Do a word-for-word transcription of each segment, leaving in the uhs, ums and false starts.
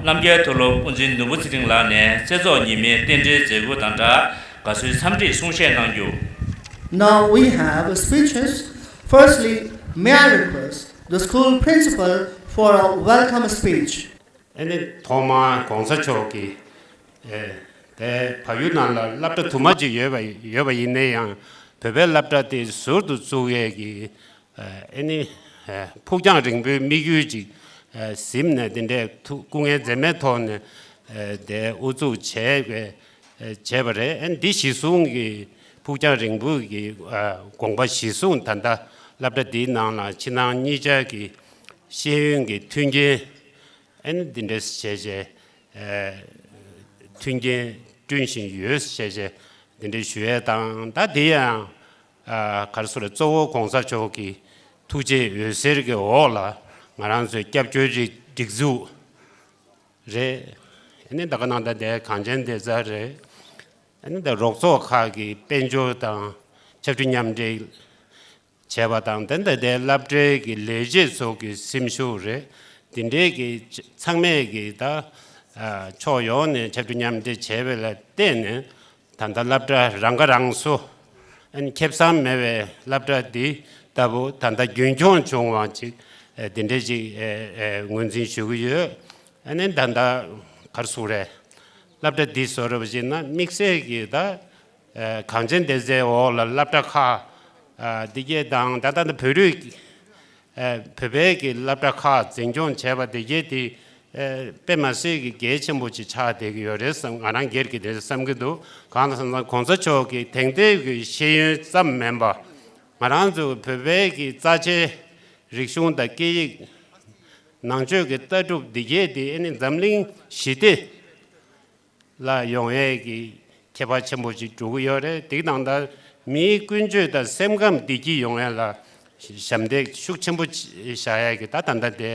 རྣམ་རྒྱལ་མཐོ་སློབ་དབུ་འཛིན་ནོར་བུ་ཚེ་རིང་ལགས་ནས་རྩེ་ཚོགས་ཉི་མའི་རྟེན་འབྲེལ་མཛད་སྒོ་དང་སྦྲགས་དགའ་བསུའི་འཚམས་འདྲིའི་གསུང་བཤད་གནང་རྒྱུ། Now we have speeches. Firstly, may I request the school principal for a welcome speech. ཨ་ནི་ཐོག་མར་གོང་ས་མཆོག་གིས་ཨེ་དེ་བལ་ཡུལ་ནང་ལ་སློབ་གྲྭ་དུ་མ་ཅིག་ཡོད་པ་ཡོད་པ་ཡིན་ན་ཡང་བོད་པའི་སློབ་གྲྭ་དེ་ཟུར་དུ་བཙུགས་ཡས་ཀྱི་ཨ་ནི་ཕུགས་རྒྱང་རིང་པོའི་དམིགས་ཡུལ་ཅིག་ཟིན་ནས་དེ་འདྲའི་ཐུགས་སྐུ་ངལ་འཛེམས་མེད་ཐོག་ནས་དེ་དབུ་འཛུགས་བྱས་པའི་བྱས་པ་རེད། ཨ་ནི་འདི་གཞི་བཟུང་གི་ཕུགས་རྒྱང་རིང་པོ་གི་དགོངས་པ་གཞི་བཟུང་ད་ལྟ་སློབ་གྲྭ་འདིའི་ནང་ལ་ཕྱི་ནང་གཉིས་ཆར་གྱི་ཤེས་ཡོན་གྱི་མཐུན་རྐྱེན་ཨ་ནི་འདི་འདྲ་བྱས་བྱས། ཨ་མཐུན་རྐྱེན་བསྐྲུན་བཞིན་ཡོད་ཞེས་བྱས་འདི་འདྲ་ཞུ་ཡས་དང་། ད་དེ་ཡང་ཨ་ག་རེ་ཟེར་རེད། གཙོ་བོ་གོང་ས་མཆོག་གི་ཐུགས་རྗེའི་འོད་ཟེར་གྱི་འོག་ལ་ང་རང་ཚོའི་སྐྱབས་བཅོལ་སྒྲིག་སྒྲིག་འཛུགས་རེད། ཨ་ནི་ད་ག་ནང་ད་དེ་གངས་ཅན་བདེ་རྩ་རེད། ཨ་ནི་ད་རོགས་ཚོགས་ཁག་གི་དཔལ་འབྱོར་དང་ཕྱར་གྲུ་མཉམ་འབྲེལ་བྱས་པ་དང་། དེ་འདྲ་དེ་སློབ་གྲྭའི་གི་ལས་བྱེད་ཚོ་གི་སེམས་ཤུགས་རེད། དེ་འདྲའི་གི་ཚང་མས་གི་ད་ཕྱོགས་ཡོངས་ནས་ཕྱར་གྲུ་མཉམ་འབྲེལ་བྱས་པ་ལ་བརྟེན་ནས་ད་ལྟ་སློབ་གྲྭ་རང་ཁ་རང་གསོ་ཨ་ནི་ཁེ་བཟང་མེད་པའི་སློབ་གྲྭ་འདི་ལྟ་བུ་ད་ལྟ་རྒྱུན་འཁྱོངས་བྱུང་བ་ཅིག་དེ་འདྲའི་ཅིག་ངོས་འཛིན་ཞུ་གི་ཡོད། ཨ་ནི་ད་ལྟ་ག་རེ་ཟེར་རེད། སློབ་གྲྭ་འདི་བཟོ་འདྲ་བ་ཞིག་ན་དམིགས་བསལ་གྱི་ད་ཨ་གངས་ཅན་བདེ་རྩའི་འོག་ལ་སློབ་གྲྭ་ཁག་ཨ་འདི་གས་དང་ད་ལྟ་ནི་བོད་རིགས་ཨ་བོད་པའི་གི་སློབ་གྲྭ་ཁག་འཛིན་སྐྱོང་བྱས་པ་འདི་གས་དེ་ཨ་དཔེ་མ་སྲིད་ཀྱི་གལ་ཆེན་པོ་ཅིག་ཆགས་བསྡད་ཀྱི་ཡོད་རེད་བསམ། ང་རང་སྒེར་གྱི་དེ་བསམ་གྱི་འདུག། གང་ལ་བསམ་ན་གོང་ས་མཆོག་གི་དེང་དུས་ཀྱི་ཤེས་ཡོན་ཙམ་མིན་པ་ང་རང་ཚོ་བོད་པའི་གི་རྩ་ཆེའི་རིག་གཞུང་དང་སྐད་ཡིག་ནང་ཆོས་ཀྱི་ལྟ་གྲུབ་འདི་གས་དེ་ཨ་ནི་འཛམ་གླིང་ཞི་བདེ་ལ་ཡོང་ཡས་ཀྱི་ཁྱད་པར་ཆེན་པོ་ཞིག་འགྲོ་གི་ཡོད་རེད། དེ་དང་ད་མིའི་ཀུན་སྤྱོད་དང་སེམས་ཁམས་བདེ་སྐྱིད་ཡོང་ཡས་ལ་ཞབས་འདེགས་ཤུགས་ཆེན་པོ་བཞག་ཡས་ཀྱི་ད་ད་ལྟ་དེ་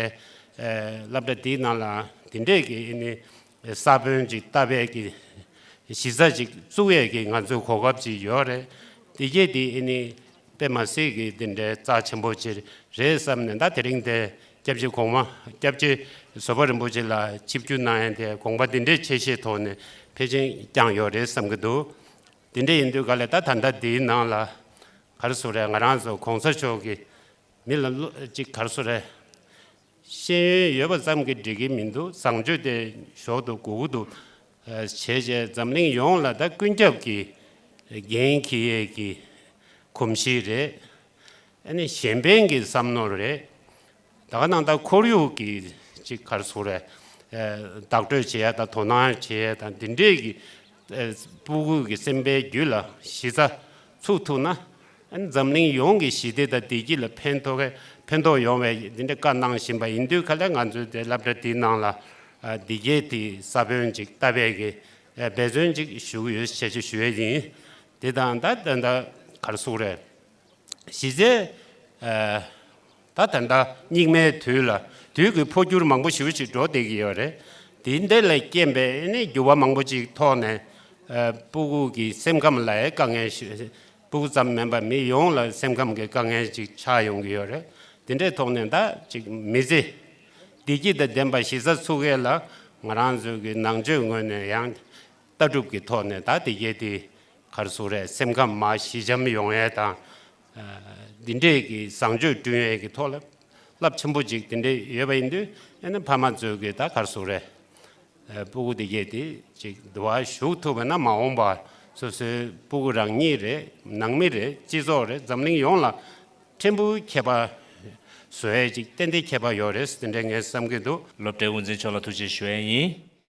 སློབ་གྲྭ་འདིའི་ནང་ལ་དེ་འདྲས་ཀྱི་ཨ་ནི་ས་བོན་ཅིག་བཏབ་ཡས་ཀྱི་གཞི་རྩ་ཅིག་བཙུགས་ཡས་ཀྱི་ང་ཚོའི་གོ་སྐབས་ཅིག་ཡོད་རེད། དེ་གས་དེ་ཨ་ནི་དཔེ་མ་སྲིད་ཀྱི་དེ་འདྲའི་རྩ་ཆེན་པོ་ཅིག་རེད་བསམ་ནས། ད་དེ་རིང་དེ་སྐྱབས་རྗེ་གོང་མ་སྐྱབས་རྗེ་བཟོད་པ་རིན་པོ་ཆེ་ལ་ཆིབས་བསྒྱུར་གནང་ཡས་དེ་དགོངས་པ་འདི་འདྲའི་ཆེ་བཞེས་ཐོག་ནས་ཕལ་ཆེར་བསྐྱངས་ཡོད་རེད་བསམ་གྱི་འདུག། དེ་འདྲ་ཡིན་དུས་ག་ལས་ད་ད་ལྟ་འདིའི་ནང་ལ་ག་རེ་ཟེར་རེད། ང་རང་ཚོ་གོང་ས་མཆོག་གིས་མི་ལ་བློ་ཅིག་ག་རེ་ཟེར་རེད། ཤེས་ཡོན་ཡོད་པ་ཙམ་གྱིས་འགྲིག་གི་མི་འདུག། བཟང་སྤྱོད་དེ་ཞོར་དུ་དགོས་ཀྱི་འདུག། ཨ་བྱས་བྱས་འཛམ་གླིང་ཡོངས་ལ་ད་ཀུན་ཁྱབ་ཀྱི་འགན་འཁྱེར་ཡས་ཀྱི་གོམས་གཤིས་རེད། ཨ་ནི་གཞན་ཕན་གྱི་བསམ་མནོ་རེད། ད་ག་ནང་ད་ཁོར་ཡུག་གི་ཅིག་ག་རེ་ཟེར་རེད། ཨ་བདག་སྤྲོད་བྱེད་ཡ་དང་དོ་སྣང་བྱེད་ཡ་དང་འདི་འདྲས་ཀྱི་ཨ་སྤུ་གུ་གི་སེམས་པའི་རྒྱུད་ལ་གཞི་རྩ་ཚུགས་ཐུབ་ན། ཨ་ནི་འཛམ་གླིང་ཡོངས་ཀྱི་ཞི་བདེ་དང་བདེ་སྐྱིད་ལ་ཕན་ཐོགས་ཕན་ཐོགས་ཡོང་བའི་འདི་འདྲ་བཀའ་གནང་བཞིན་པ་ཡིན་དུས་ག་ལས་ང་ཚོའི་དེ་སློབ་གྲྭ་འདིའི་ནང་ལ་ཨ་འདི་གས་དེ་ས་བོན་ཅིག་བཏབ་པའི་གི་ཨ་འབད་བརྩོན་ཅིག་ཞུ་གི་ཡོད་ཞེས་ཞུ་ཡས་ཡིན། དེ་དང་ད་ད་ད་ག་རེ་ཟེར་རེད། གཞི་རྩའི་ཨ་ད་ད་ལྟ་སྙིགས་མའི་དུས་ལ་དུས་ཀྱི་འཕོ་འགྱུར་མང་པོ་ཞེ་པོ་ཅིག་འགྲོ་བསྡད་ཀྱི་ཡོད་རེད། དེ་འདི་ལས་རྐྱེན་པས་ཨ་ནི་འགྱུར་བ་མང་པོ་ཅིག་ཐོག་ནས་ཨ་སྤུ་གུ་གི་སེམས་ཁམས་ལ་དཀའ་ངལ་ཞིག། སྤུ་གུ་ཙམ་མིན་པར་མི་ཡོངས་ལ་སེམས་ཁམས་ཀྱི་དཀའ་ངལ་ཅིག་ཆགས་ཡོང་གི་ཡོད་རེད། དེ་འདྲའི་ཐོག་ནས་ད་ཅིག་མི་ཚེ་བདེ་སྐྱིད་དང་ལྡན་པ་གཞི་རྩ་ཚུགས་ཡས་ལ་ང་རང་ཚོའི་གི་ནང་ཆོས་ངོས་ནས་ཡང་ལྟ་གྲུབ་ཀྱི་ཐོག་ནས་ད་དེ་གས་དེ་ག་རེ་ཟེར་རེད། སེམས་ཁམས་མར་ཞི་འཇམ་ཡོང་ཡས་དང་། ཨ་འདི་འདྲས་ཀྱི་བཟང་སྤྱོད་བསྐྲུན་ཡས་ཀྱི་ཐོག་ལ་རླབས་ཆེན་པོ་ཅིག་དེ་འདྲས་ཡོད་པ་ཡིན་དུས་ཨ་ནི་ཕ་མ་ཚོས་ཀྱི་ད་ག་རེ་ཟེར་རེད། ཨ་སྤུ་གུ་དེ་གས་དེ་ཅིག་འདི་བ་ཞུགས་ཐུབ་པ་ན་མ་འོངས་པ་སོ་སོའི་སྤུ་གུ་རང་ཉིད་རེད། ནང་མི་རེད། སྤྱི་ཚོགས་རེད། འཛམ་གླིང་ཡོངས་ལ་ཕྲན་བུ་ཁྱད་པར་བཟོ་ཡས་ཅིག་ཏན་ཏན་ཁྱད་པར་ཡོད་རེད། དེ་འདྲས་ངས་བསམ་གྱི་འདུག། སློབ་གྲྭའི་དབུ་འཛིན་མཆོག་ལ་ཐུགས་རྗེ་ཞུ་ཡས་ཡིན།